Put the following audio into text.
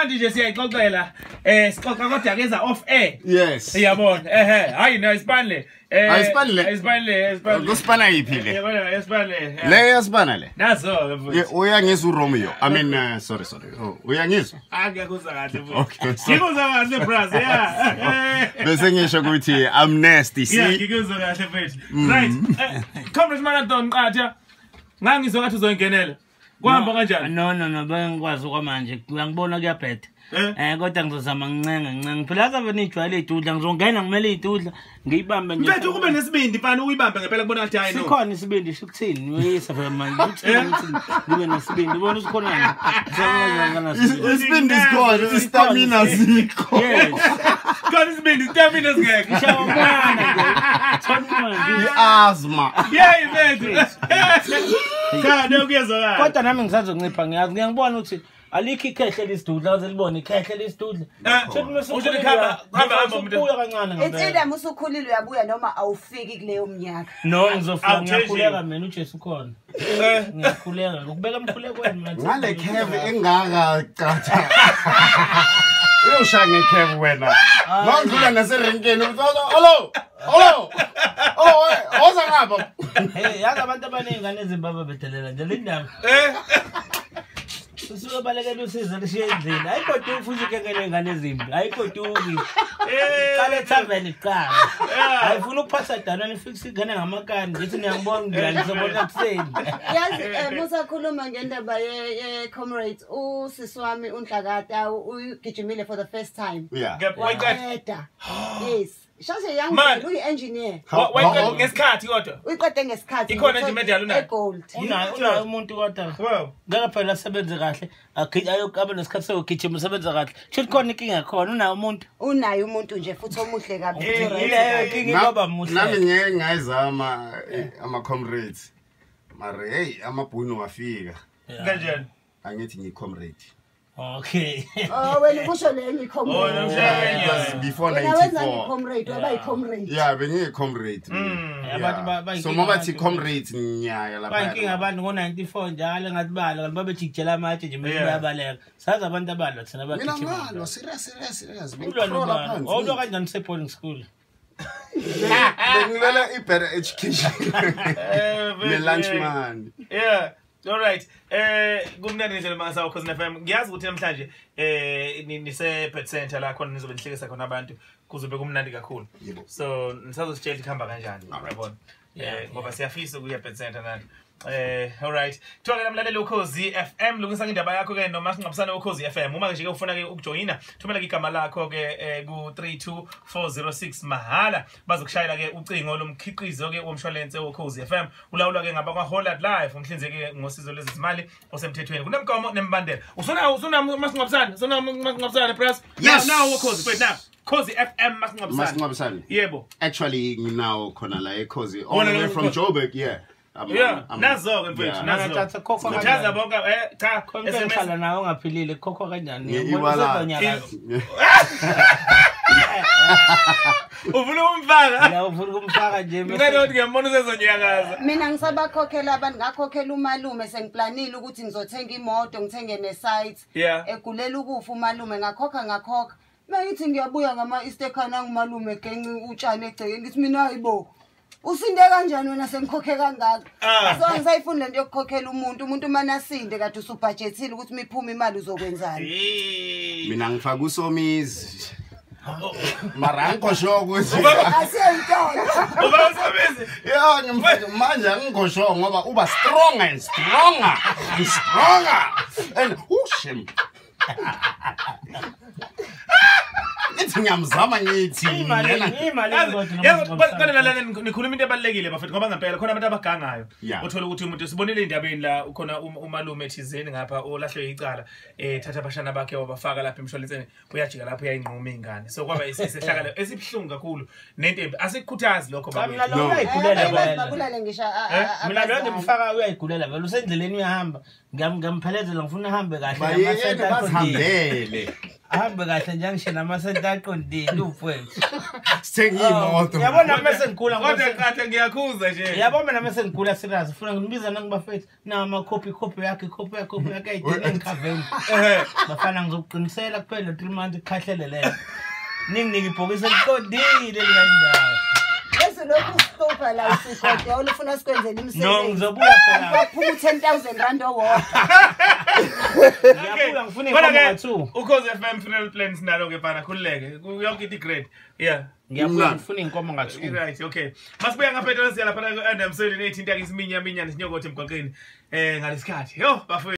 Nje siyayixoxela sixoxa kodwa ke za off air. Yes. Iyabona. Ehe, hayi no isipani le. Ayisipani le. Isipani le, isipani. Kusipana yiphi le? Yabona isipani le. Le yasipana le. Nazo ke mfowethu. Uyangizwa uRomeo. I mean sorry sorry. Oh, uyangizwa? Angiyakuzwa kahle mfowethu. Okay. Ngikuzwa kahle bras. Yeah. Bese ngisho ukuthi I'm nasty, see? Yeah, ngikuzwa kahle mfowethu. Right. Comrades Marathon qatha. Ngangizwa ngathi uzongenela. Kuhamba kanjani? No no no, bengikwazi kwamanje. Uyangibona kuyabheda. Kodwa ngizozama ngincenga. Phela azabe nijwayele idudla, ngizongena ngimele idudla, ngiyibambe nje. Mfethu kube nesibindi mfana uyibambe ngempela kubona ngathi hayi no. Sikhona isibindi sikuthini? Uyisa phela manje uthini ngibe nesibindi. Ubona usikhona nje. Isibindi sikhona, istamina sikho. Yes. Khona isibindi, istamina singekho. Ngishawa umwana nje. Thola umwana. I-asthma. Yeah, mfethu. Cha, no kuyezwakala. Kodwa nami ngisazoncipha ngiyazi ngiyangibona ukuthi alikho ikhehle lisidudla azelibona ikhehle lisidudla. Usho likhamba hamba hamba umuntu. Ubuya kancane ngempela. It's either usukhulile uyabuya noma awufiki kuleyo minyaka. No ngizofika ngiyakhuleka mina uJesu khona. Ngiyakhuleka ngikubeka emkhulekweni mina. Ngale curve engaka qatha. Uyoshaya ngecurve wena. Mawudlula naserenkeni uthi hello. Hello. Oh, oza ngapha. Hey, yazi abantu abaningi eZimbabwe bedelela nje le ndaba. Usuke balekela usizo lishiye endlini. Ayikoduki futhi ikekele ingane ezimbi. Ayikoduki. Qale ethaveni kuqala. Ayifuna ukuphatha dana nifix ingane ngamakani. Ngithi niyangibona ngiyani ngizobona kuseni. Yazi musakhuluma ngendaba ye comrades usisi wami uNhlakata ugijimile for the first time. Yeah. Waqeda. Yes. Shase young man uyi-engineer. Wayiqeda ngesikhathi kodwa. Uyiqede ngesikhathi. Ikhona nje medal unayo. Egold. Unayo umuntu kodwa. Wow. Ngeke phela asebenze kahle. Ayokabe nesikhathi sokugijima usebenza kahle. Shuthi khona inkinga khona unayo umuntu. Unayo umuntu nje futhi omuhle kabi. Ileyo inkinga baba muhle. Nami ngeke ngayizama ama comrades. Mara hey amabhunu wafika. Kanjani? Angithi ngi comrade. Okay. Oh wena kusho le ngi comrade. Oh it was before 94. Comrade waba yi comrade. Yeah, bengiyi comrade. Abantu so mabathi comrade ngiyaya lapha. Bayinkinga abantu ngo94 njalo ngathi bala kanti babejikijela amatshe nje mase bayabaleka. Sazi abantu abalwa thina abagijima. Mina ngalwa serious serious serious. Bengicrawla phansi. Awulwa kanjani se boarding school? Bengilela i better education. Ne lunch man. Yeah. All right. Kumnandi nje mangasa Ukhozi FM. Ngiyazi ukuthi namhlanje nise pet center la khona nizobe nihlekisa khona abantu kuzobe kumnandi kakhulu. So nisazositshela ikhamba kanjani yabona. Ngoba siyafisa ukuya pet center nani. All right. Kuthiwa ke namlaleli Ukhozi FM lungisa indaba yakho ke noma singabisana Ukhozi FM. Uma nje ke ufuna ke ukujoyina thumela ke igama lakho ke ku 32406 mahala bazokushayela ke ucingo lomkhiqizo ke womshwalense Ukhozi FM ulawulwa ke ngaba kwa Holland Life umhlinzeki ngosizo lwezimali osemthethweni. Kunemgomo nembandela. Usuna masingabisana, usuna masingabisana press. Yes. Now Ukhozi wait now. Ukhozi FM masingabisana. Masingabisana. Yebo. Actually nginawo khona la eKhozi all the way from Joburg, yeah. Nazo ke mfethu nazo. Khuthaza bonke cha SMS nawe ungaphilile khokho kanjani? Ufuna ukumfaka? La ufuna ukumfaka nje. Ngicela ukuthi ngiyambona usezonyakaza. Mina ngisabakhokhela abantu ngakhokhela umalume sengiplanile ukuthi ngizothenga imoto ngithenge ne-site. Egulela ukufa umalume ngakhokha. Mangithi ngiyabuya ngama Easter ngumalume genci utshani egcekeni ngithi mina hayibo. Usinde kanjani wena sengikhokhe kangaka? So angisayifuni lento yokukhokhela umuntu manasinde kade usubudgetile ukuthi miphuma imali uzokwenzani. Mina ngifaka uSomizi. Mara angikho sure ukuthi asiyintolo. Uba uSomizi? Yeah, ngimfaka manje angikho sure ngoba uba stronger and stronger and stronger. And shame. Ngithi ngiyamzama ngithi nikhuluma into ebalulekile bafethu ngoba ngempela khona abantu abagangayo uthola ukuthi umuntu sibonile indabeni la ukhona umalume ethizeni ngapha olahlwe icala thatha abashana bakhe wabafaka lapha emshwalenseni uyajika lapho uyayinquma ingane so kwaba isehlakalo esibhlungu kakhulu nento embi asikukhuthazi lokho baba mina lo uyayigulela babulale ngisho mina lo ndimfaka uyayigulela vele usendleleni uyahamba ngiyamphelezela ngifuna ahambe kahle bazihambele. Ahambe kahle nje angishe namasenti aqondile umfowethu. Sithenga imoto. Yabona mase ngikhula Kodwa kade ngiyakhuza nje. Yabo mina mase ngikhula serious ufuna nginibiza nangibafethu na ama copy copy yakhe copy yakhe copy yakhe ayidinga engikhaveni. Bafana ngizokuqinisela kuphela 3 months ikhahlele leyo. Ninginike ibhokisi eliqondile likandawo. Bese lokhu usitopha la usigodola ufuna sikwenzele No imisebenzi. ngizobuya phela. Kwaphuma u10,000 rand owodwa. Ngiyabuya ngifuna Kodwa inkomo ke nga2. Ukhozi FM funeral plans nalo ke bana khululeke. Yonke into great. Yeah. Ngiyabuya ngifuna inkomo nga2. Right, okay. Masibuya ngaphetha siya lapha ku-Andamsweni nethinta ke isiminya minya nesinyokotho emgwaqeni. Ngalesikhathi. Yo, bafowethu.